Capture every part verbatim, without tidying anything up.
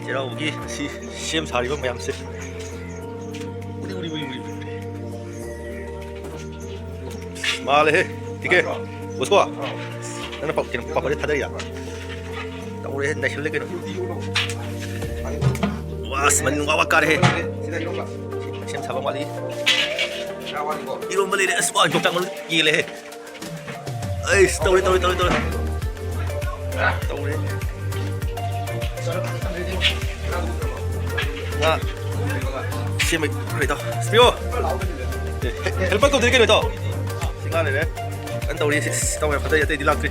ꯆꯩꯔꯥꯎꯕꯒꯤ ꯁꯤ ꯁꯦꯝ ꯁꯥꯔꯤꯕ ꯃꯌꯥꯝꯁꯦ꯫ ꯎꯔꯤ, ꯎꯔꯤ, ꯎꯔꯤ, ꯎꯔꯤ, ꯎꯔꯤ꯫ ꯃꯥꯜꯂꯦꯍꯦ꯫ ꯇꯤꯀꯦ꯫ ꯕꯣꯁꯀꯣ꯫ ꯅꯪꯅ ꯄꯥꯎ-, ꯀꯩꯅꯣ, ꯄꯥꯎꯈꯣꯜꯁꯦ ꯊꯥꯗꯔꯤꯔꯥ? ꯇꯧꯔꯦꯍꯦ, ꯅꯩꯁꯜꯂꯦ ꯀꯩꯅꯣ꯫ ꯋꯥꯁ, ꯃꯅꯤꯟ ꯋꯥ ꯋꯥ ꯀꯥꯔꯦꯍꯦ꯫ ꯁꯦꯝ ꯁꯥꯕ ꯋꯥꯠꯂꯤ꯫ ꯏꯔꯣꯝꯕ ꯂꯩꯔꯦ꯫ ꯑꯁ, ꯋꯥ, ꯌꯣꯡꯆꯥꯛ ꯃꯔꯨ ꯀꯦꯜꯂꯦꯍꯦ꯫ ꯑꯩꯁ, ꯇꯧꯔꯦ, ꯇꯧꯔꯦ, ꯇꯧꯔꯦ, ꯇꯧꯔꯦ꯫ ꯇꯧꯔꯦ꯫ ꯉꯥ ꯁꯦꯝꯕ ꯈꯔ ꯏꯇꯥꯎ꯫ ꯄꯤꯌꯣ꯫ ꯑꯦ, ꯍꯦ-, ꯍꯦꯜꯄꯔ ꯀꯧꯗ꯭ꯔꯤ ꯀꯩꯅꯣ ꯏꯇꯥꯎ? ꯁꯤ ꯉꯥ ꯂꯩꯔꯦ꯫ ꯀꯟꯅ ꯇꯧꯔꯤ꯫ ꯁꯤ, ꯁꯤ, ꯏꯇꯥꯎ ꯃꯌꯥꯝ ꯐꯖꯩ, ꯑꯇꯩꯗꯤ ꯂꯥꯛꯇ꯭ꯔꯤ꯫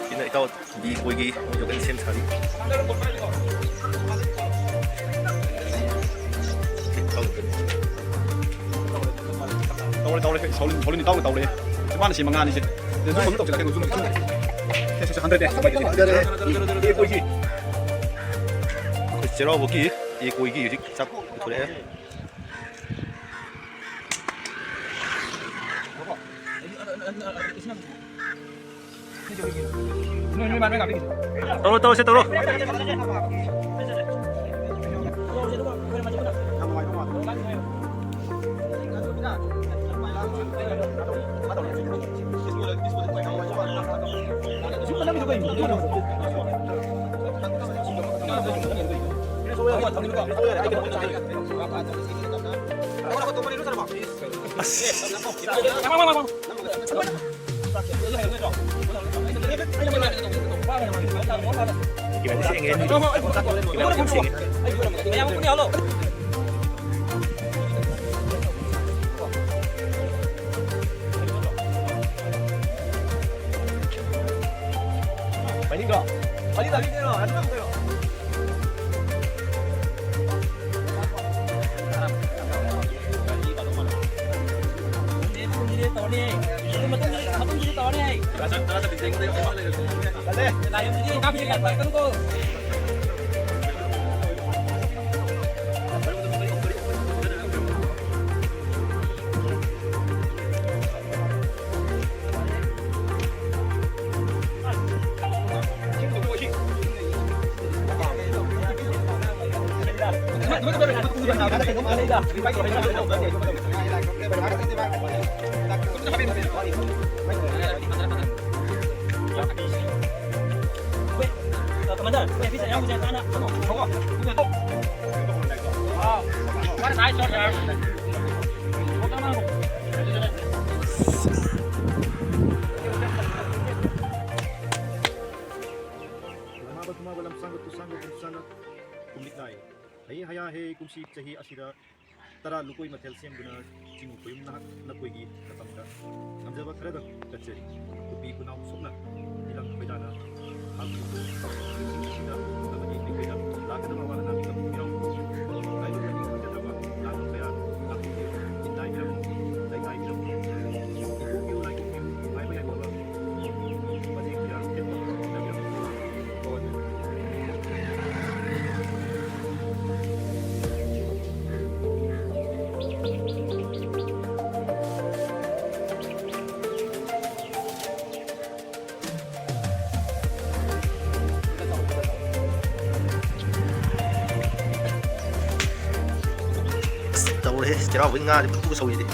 ꯁꯤꯅ ꯏꯇꯥꯎ ꯕꯤ ꯀꯣꯏꯒꯤ ꯃꯣꯏꯁꯨ ꯀꯟꯅ ꯁꯦꯝ ꯁꯥꯔꯤ꯫ ꯇꯧꯔꯦ, ꯇꯧꯔꯦ꯫ ꯁꯥꯎꯂꯤꯟ, ꯁꯥꯎꯂꯤꯟ ꯏꯇꯥꯎꯅ ꯇꯧꯔꯦ꯫ ꯁꯤ ꯃꯥꯅ ꯁꯦꯝꯕ ꯉꯥꯅꯤꯁꯦ꯫ ꯁꯤ ꯖꯨꯝ ꯑꯃ ꯇꯧꯁꯤꯜꯂꯛꯀꯦ, ꯖꯨꯝ, ꯖꯨꯝ꯫ ꯁꯦ, ꯁꯦ, ꯁꯦ, ꯍꯟꯊꯔꯦ꯫ ꯑꯦ ꯀꯣꯏꯒꯤ꯫ ꯑꯩꯈꯣꯏ ꯆꯩꯔꯥꯎꯕꯒꯤ ꯑꯦ ꯀꯣꯏꯒꯤ ꯍꯧꯖꯤꯛ ꯆꯥꯛ ꯄꯨꯊꯣꯔꯛꯑꯦ꯫ ꯇꯧꯔꯣ, ꯇꯧꯔꯣ, ꯁꯦ ꯇꯧꯔꯣ꯫ ꯑꯁ꯫ ꯏꯕꯥꯅꯤ ꯁꯦꯡꯉꯦ꯫ ꯏꯕꯥꯅꯤ ꯌꯥꯝ ꯁꯦꯡꯉꯦ꯫ ꯄꯥꯏꯅꯤꯡꯗ꯭ꯔꯣ? ꯄꯥꯏꯅꯤꯡꯗ꯭ꯔꯣ? Commander, please announce the Ghana. Come on, come on. Wow. What a nice shot, sir. Lamaba tumaba lamsanga tusanga tumsanga kumliknai. Hei haya he kumsi chahi asida ꯇꯔꯥ ꯂꯨꯀꯣꯏ ꯃꯊꯦꯜ ꯁꯦꯝꯗꯨꯅ ꯆꯤꯡ ꯈꯣꯏꯌꯨꯝ ꯅꯍꯥꯛ ꯅꯈꯣꯏꯒꯤ ꯃꯇꯝꯗ ꯉꯝꯖꯕ ꯈꯔꯗꯪ ꯀꯠꯆꯔꯤ꯫ ꯅꯨꯄꯤ ꯈꯨꯅꯥꯎ ꯁꯣꯛꯅ ꯏꯂꯝ ꯈꯣꯏꯗꯥꯅ ꯍꯥꯞꯈꯤꯕ ꯏꯁꯤꯡꯁꯤꯡꯗ ꯑꯃꯗꯤ ꯑꯩꯈꯣꯏꯗ ꯂꯥꯛꯀꯗꯕ ꯋꯥꯍꯪ ꯉꯥꯛꯇ ꯌꯥꯎꯈꯤ꯫ ꯍꯥꯏꯕ ꯈꯪꯖꯗ꯭ꯔꯕ ꯂꯥꯟ ꯀꯌꯥ ꯂꯥꯛꯈꯤꯗꯦ꯫ ꯏꯟꯗꯥꯏꯕꯤꯔꯝꯃꯨ, ꯂꯩꯉꯥꯏꯕꯤꯔꯝꯃꯨ꯫ ꯏꯄꯨꯒꯤ ꯂꯥꯏꯕꯨꯡꯒꯤ ꯃꯥꯏꯕ ꯌꯥꯏꯐꯕ ꯄꯔꯦꯡ ꯀꯌꯥ ꯊꯦꯠꯄ ꯏꯟꯗꯥꯏꯕꯤꯔꯝꯃꯨ꯫ ꯑꯁ, ꯇꯧꯔꯦꯍꯦ, ꯆꯩꯔꯥꯎꯕꯒꯤ ꯉꯥꯗꯤ food food ꯁꯧꯏꯗꯤ꯫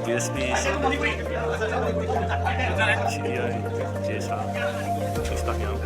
D S P, C B I, J S R, staff ꯌꯥꯝ꯫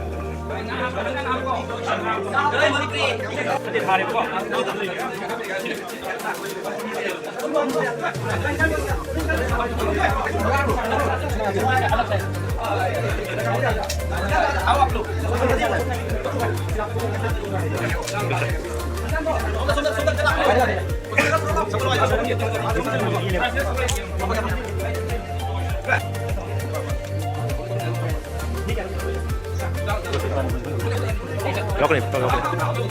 ꯌꯥꯎꯔꯛꯀꯅꯤ, ꯌꯥꯎꯔꯛꯀꯅꯤ꯫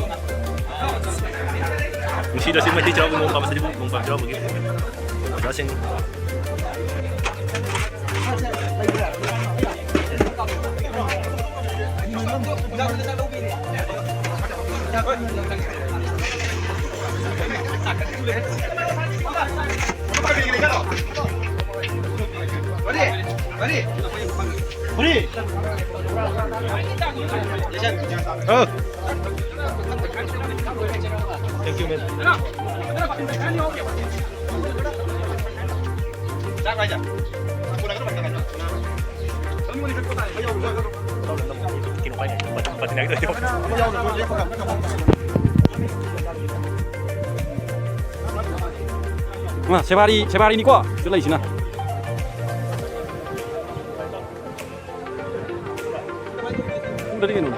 ꯅꯨꯡꯁꯤꯗ꯭ꯔꯁꯤ ꯃꯩꯇꯩ ꯆꯩꯔꯥꯎꯕ ꯅꯣꯡ ꯄꯥꯟꯕꯁꯤꯗꯤ ꯅꯣꯡ ꯄꯥꯟꯕ ꯆꯩꯔꯥꯎꯕꯒꯤ ꯑꯣꯖꯥꯁꯤꯡ꯫ Thank you, man. ꯁꯦꯕꯥꯔꯤ, ꯁꯦꯕꯥꯔꯤꯅꯤꯀꯣ ꯁꯤꯗ ꯂꯩꯁꯤꯅ꯫ ꯄꯨꯡꯗꯗꯤ ꯀꯩꯅꯣꯅꯦ꯫